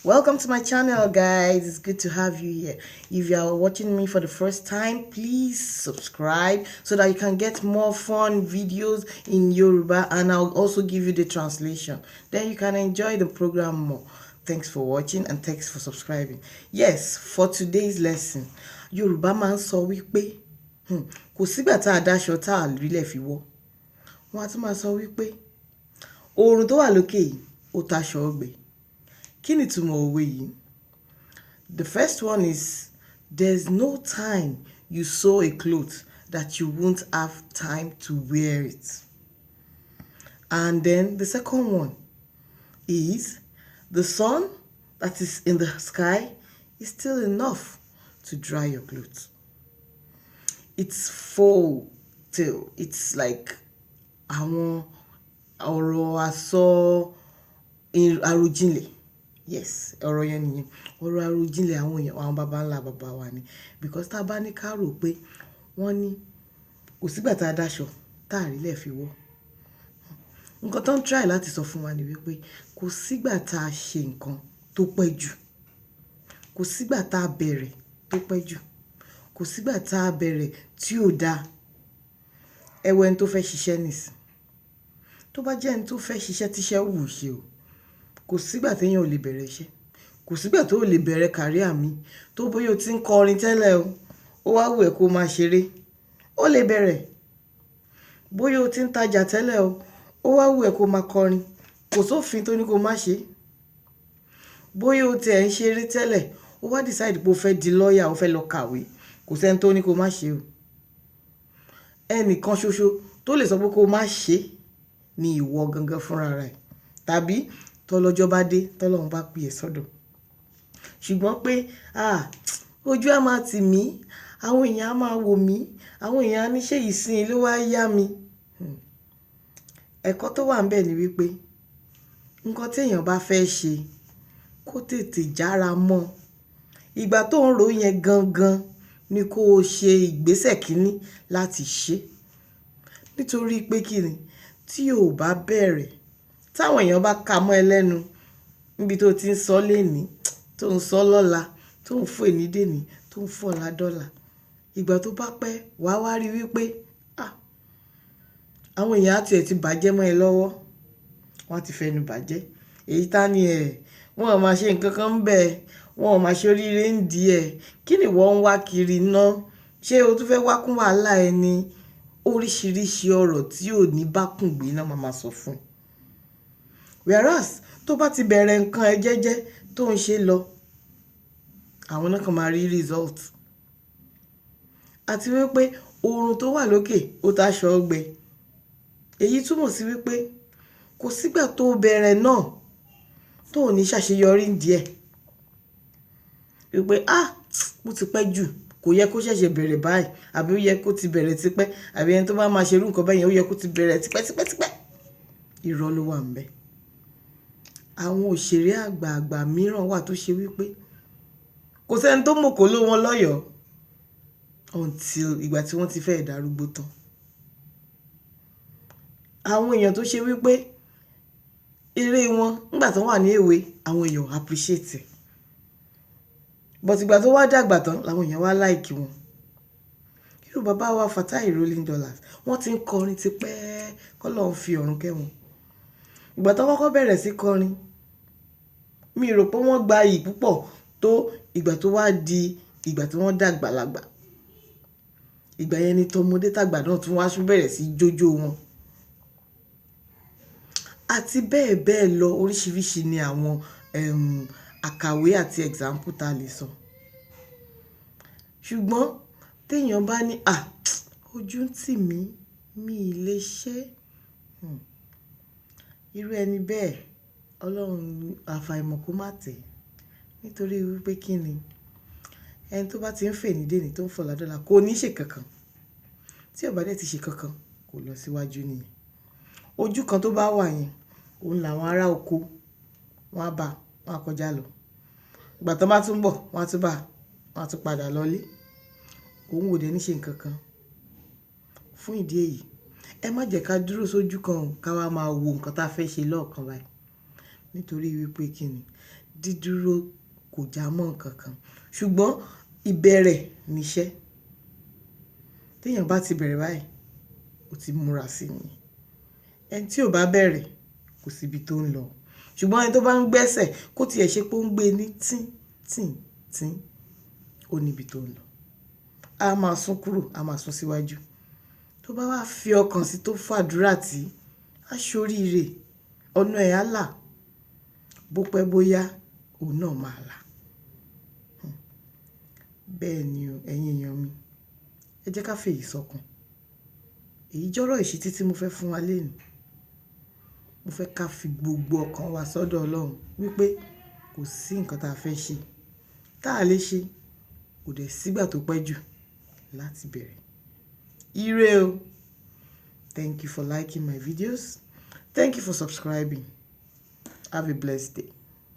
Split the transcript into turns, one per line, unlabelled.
Welcome to my channel, guys. It's good to have you here. If you are watching me for the first time, please subscribe so that you can get more fun videos in Yoruba, and I'll also give you the translation. Then you can enjoy the program more. Thanks for watching and thanks for subscribing. Yes, for today's lesson, Yorùbá máa ń sọ wípé kò sígbà tá a dáṣọ tá a rílẹ̀ fi wọ́. Wọ́n á tún máa sọ wípé oòrùn tó wà lókè yìí ó taṣọ gbẹ. Kí ni ìtumọ̀ òwe yìí? The first one is, there's no time you sew a cloth that you won't have time to wear it. And then the second one is, the sun that is in the sky is still enough to dry your clothes. It's folk tale. It's like àwọn ọ̀rọ̀ àsọ àròjinlẹ̀. Yes, ọ̀rọ̀ yẹn nìyẹn. Ọ̀rọ̀ àròjinlẹ̀ àwọn èèyàn, àwọn baba ńlá baba wa ni. Because tá bá ní ká rò pé wọ́n ní kò sígbà tá a dáṣọ tá a rílẹ̀ fi wọ́. Nǹkan tó ń try láti sọ fún wa ni wípé kò sígbà tá a ṣe nǹkan tó pẹ́ jù. Kò sígbà tá a bẹ̀rẹ̀ tó pẹ́ jù. Kò sígbà tá a bẹ̀rẹ̀ tí ò da. Ẹ wo ẹni tó fẹ́ ṣiṣẹ́ nísìnyí. Tó bá jẹ́ ẹni tó fẹ́ ṣiṣẹ́ tí iṣẹ́ wù ṣe o, kò sígbà tí èèyàn ò lè bẹ̀rẹ̀ iṣẹ́. Kò sígbà tó lè bẹ̀rẹ̀ career mi. Tó bóyá o ti ń kọrin tẹ́lẹ̀ o, ó wá wù ẹ́ kó máa ṣeré, ó lè bẹ̀rẹ̀. Bóyá o ti ń tajà tẹ́lẹ̀ o, ó wá wù ẹ́ kó máa kọrin, kò sófin tó ní kó má ṣe. Bóyá o ti ẹ̀ ń ṣeré tẹ́lẹ̀, ó wá decide pé o fẹ́ di lawyer, o fẹ́ lọ kàwé, kò sí ẹni tó ní kó má ṣe o. Ẹnìkan ṣoṣo tó lè sọ pé kó má ṣe ni ìwọ gangan fúnra rẹ̀, tàbí tọ́lọ́jọ́ bá dé, tọ́lọ́run bá pè ẹ́ sọ́dọ̀. Ṣùgbọ́n pé, ah, ojú á máa tì mí, àwọn èèyàn á máa wò mí, àwọn èèyàn á ní ṣé ìsìn ló wá yá mi. Ẹ̀kọ́ tó wà níbẹ̀ ni wípé nǹkan tí èèyàn bá fẹ́ ṣe, kó tètè jára mọ́. Ìgbà tó ń ro yẹn gangan ni kó ṣe ìgbésẹ̀ kíní láti ṣe. Nítorí pé kí ni, tí o ò bá bẹ̀rẹ̀, tí àwọn èèyàn bá ka mọ́ ẹ lẹ́nu níbi tó ti ń sọ léni, tó ń sọ lọ́la, tó ń fò ní dèní, tó ń fò ọ̀la dọ́là. Ìgbà tó bá pẹ́, wà á wá rí wípé, ah, àwọn èèyàn á ti ẹ̀ ti bàjẹ́ mọ́ ẹ lọ́wọ́. Wọ́n á ti fẹnu bàjẹ́. Èyí tá ní ẹ̀, wọ́n ò máa ṣe nǹkan kan bẹ́ẹ̀, wọ́n ò máa ṣe oríire ń di ẹ. Kí ni ìwọ ń wá kiri ná? Ṣé o tún fẹ́ wá kún wàhálà ẹ ni? Oríṣiríṣi ọ̀rọ̀ tí ò ní bá kùn gbé náà máa máa sọ fún ẹ. Whereas tó bá ti bẹ̀rẹ̀ nǹkan ẹ jẹ́jẹ́ tó ń ṣe lọ, àwọn náà kan máa rí result. Àti wípé oorun tó wà lókè ó taṣọ gbẹ. Èyí túmọ̀ sí wípé kò sígbà tó bẹ̀rẹ̀ náà tó ò ní ṣàṣeyọrí díẹ̀. Wípé, ah, ó ti pẹ́ jù, kò yẹ kó ṣẹ̀ṣẹ̀ bẹ̀rẹ̀ báyìí, àbí ó yẹ kó ti bẹ̀rẹ̀ tipẹ́, àbí ẹni tó bá máa ṣe irú nǹkan bẹ́ẹ̀ yẹn, ó yẹ kó ti bẹ̀rẹ̀ tipẹ́ tipẹ́ tipẹ́. Irọ́ ló wà níbẹ̀. Àwọn òṣèré àgbààgbà mìíràn wà tó ṣe wípé kò sí ẹni tó mọ̀ kó ló wọn lọ́yọ̀ọ́ until ìgbà tí wọ́n ti fẹ́ darúgbó tán. Àwọn èèyàn tó ṣe wípé eré wọn nígbà tí wọ́n wà ní èwe, àwọn èèyàn appreciate ẹ̀. But ìgbà tó wá dàgbà tán làwọn èèyàn wá like wọn. Irú bàbá wa Fatai Rolling Dollars, wọ́n ti ń kọrin tipẹ́, kọ́lọ́run fi ọ̀run kẹ́ wọn. Ìgbà tó kọ́kọ́ bẹ̀rẹ̀ sí kọrin, mi rò pé wọ́n gba iyì púpọ̀ tó ìgbà tó wá di ìgbà tí wọ́n dàgbàlagbà. Ìgbà yẹn ni tọmọdé tàgbà náà tún wá tún bẹ̀rẹ̀ sí jójó wọn. Àti bẹ́ẹ̀ bẹ́ẹ̀ lọ, oríṣiríṣi ni àwọn àkàwé àti example ta lè sọ. Ṣùgbọ́n tí èèyàn bá ní, à, ojú ń tì mí, mi ì lè ṣe. Irú ẹni bẹ́ẹ̀, Ọlọ́run àfàìmọ̀ kó má tẹ̀. Nítorí wípé kí ni, ẹni tó bá ti ń fèní dèní tó ń fọ̀la dọ́là kò ní ṣe kankan. Tí ó bá dẹ̀ ti ṣe kankan, kò lọ síwájú nìyẹn. Ojú kan tó bá wà yẹn, òun làwọn ará oko, wọ́n á bá, wọ́n á kọjá lọ. Ìgbà tó bá tún bọ̀, wọ́n á tún bá, wọ́n á tún padà lọlé. Òun ò dẹ̀ ní ṣe nǹkan kan. Fún ìdí èyí, ẹ má jẹ ká dúró sójú kan ká wá máa wo nǹkan tí a fẹ́ ṣe lọ́ọ̀kan báyìí. Nítorí wípé kí ni, Dídúró kò já mọ́ nǹkan kan, ṣùgbọ́n ìbẹ̀rẹ̀ níṣẹ́. Tí èèyàn bá ti bẹ̀rẹ̀ báyìí, ó ti múra sí ni. Ẹni tí ò bá bẹ̀rẹ̀, kò sí ibi tó ń lọ. Ṣùgbọ́n ẹni tó bá ń gbẹ́sẹ̀, kó tí ẹ ṣe pé ó ń gbé ní tín, tín, tín, ó ní ibi tó ń lọ. A máa sún kúrò, a máa sún síwájú. Tó bá wá fi ọkàn sí tó fàdúrà tí, á ṣoríire, ọ̀nà ẹ̀ á là. Bó pẹ́ bó yá, òun náà máa là. Bẹ́ẹ̀ ni o, ẹ̀yin èèyàn mi. Ẹ jẹ́ ká fèyí sọ́kàn. Èyí jọ́rọ̀ ìṣítí tí mo fẹ́ fún wa léèní. Mo fẹ́ ká fi gbogbo ọkàn wa sọ́dọ̀ Ọlọ́run wípé kò sí nǹkan tí a fẹ́ ṣe táa lè ṣe, kò dẹ̀ sígbà tó pẹ́ jù láti bẹ̀rẹ̀. Ire o. Thank you for liking my videos. Thank you for subscribing. Have a blessed day.